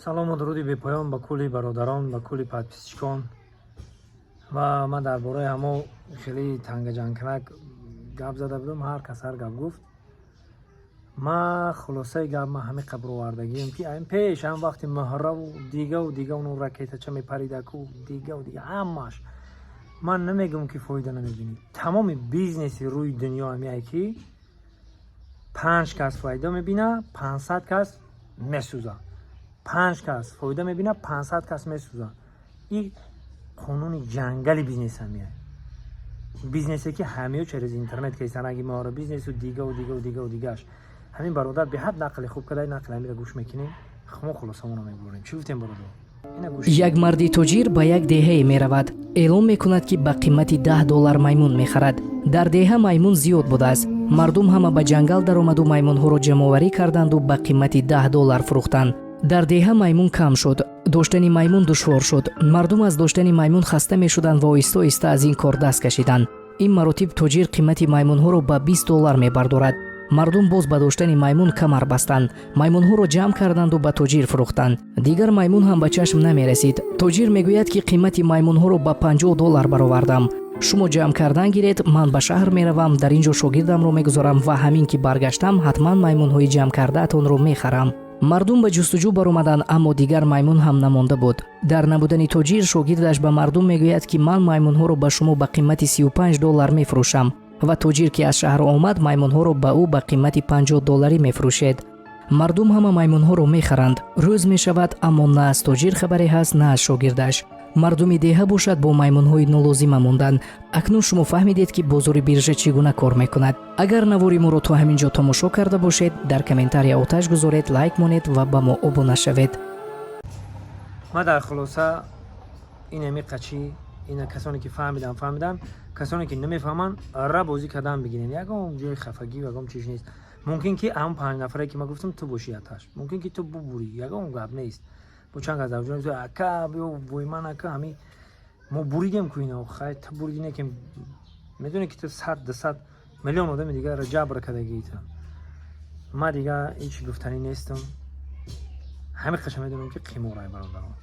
Салому дуруди бепоён ба кулли бародарон, ба кулли подписчикон. Ва ман дар бораи ҳамо хеле тангаҷангкунак гап зада будам. Ҳар кас ҳар гап гуфт. Ма хулосаи гап, ма ҳамин қабровардагием, ки айн пеш ҳам вақти муҳраву дигаву дига, уну ракетача мепаридаку, дигаву дига, ҳамаш. Ман намегӯм, ки фоида намебинӣ. Тамоми бизнеси рӯи дунё ҳамиае, ки панҷ кас фоида мебина, 500 кас месӯза. Панҷ кас фоида мебина, 500 кас месӯза. И қонуни ҷангали бизнес ҳамия. Бизнесе, ки ҳамиё через интернет кесанаги маора бизнесу дигаву дигаву дигаву дигаш. Ҳамин бародар беҳад нақли хуб кардай. Нақли ҳамира гӯш мекунем, мо хулосамонро мебурем. Чӣ гуфтем, бародар? Ина гӯш. Як марди тоҷир ба як деҳае меравад. Эълон мекунад, ки ба қимати 10 доллар маймун мехарад. Дар деҳа маймун зиёд будааст. Мардум ҳама ба ҷангал даромаду маймунҳоро ҷамъоварӣ карданду ба қимати 10 доллар фурӯхтанд. Дар деҳа маймун кам шуд, доштани маймун душвор шуд. Мардум аз доштани маймун хаста мешуданд ва оҳиста оҳиста аз ин кор даст кашиданд. Ин маротиб тоҷир қимати маймунҳоро ба 20 доллар мебардорад. Мардум боз ба доштани маймун камар бастанд, маймунҳоро ҷамъ карданду ба тоҷир фурӯхтанд. Дигар маймун ҳам ба чашм намерасид. Тоҷир мегӯяд, ки қимати маймунҳоро ба 50 доллар баровардам. Шумо ҷамъ кардан гиред, ман ба шаҳр меравам, дар ин ҷо шогирдамро мегузорам ва ҳамин ки баргаштам, ҳатман маймунҳои ҷамъ кардаатонро мехарам. Мардум ба ҷустуҷӯ баромаданд, аммо дигар маймун ҳам намонда буд. Дар набудани тоҷир шогирдаш ба мардум мегӯяд, ки ман маймунҳоро ба шумо ба қимати 35 доллар мефурӯшам. Ва тоҷир ки аз шаҳр омад, маймунҳоро ба ӯ ба қимати 50 долларӣ мефурӯшед. Мардум ҳама маймунҳоро мехаранд. Рӯз мешавад, аммо на аз тоҷир хабаре ҳаст, на аз шогирдаш. Мардуми деҳа бошад, бо маймунҳои нолозима монданд. Акнун шумо фаҳмидед, ки бозори биржа чӣ гуна кор мекунад. Агар навори моро то ҳамин ҷо тамошо карда бошед, дар комментария оташ гузоред, лайк монед ва ба мо обуна шавед. Ма дар хулоса ин ҳами қачи. Ина касоне ки фаҳмидан, фаҳмидан, касоне ки намефаҳманд, ра бозӣ кардан бигирен. Ягон ҷои хафагӣ, ягон чиз нест. Мумкин ки ҳамн панҷ нафаре, ки ман гуфтам, ту бошӣ аташ. Мумкин ки ту бубурӣ, ягон гап нест. Бо чанд кас дар ака биё вой, ман ака, ҳами мо буридем ку ино. Хай, ту буриди, не ки медоне, ки ту 100, 200 миллион одами дигарро ҷабр кардагиита. Ма дига ҳеҷ гуфтанӣ нестам. Ҳамин қаша медонем, ки қиморай, бародарон.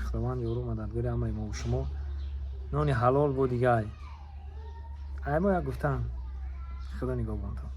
Худованд ёру мададгори ҳамаи мо шумо. Нони ҳалол бо дигай ай мо як гуфтан. Худо нигоҳбонтон.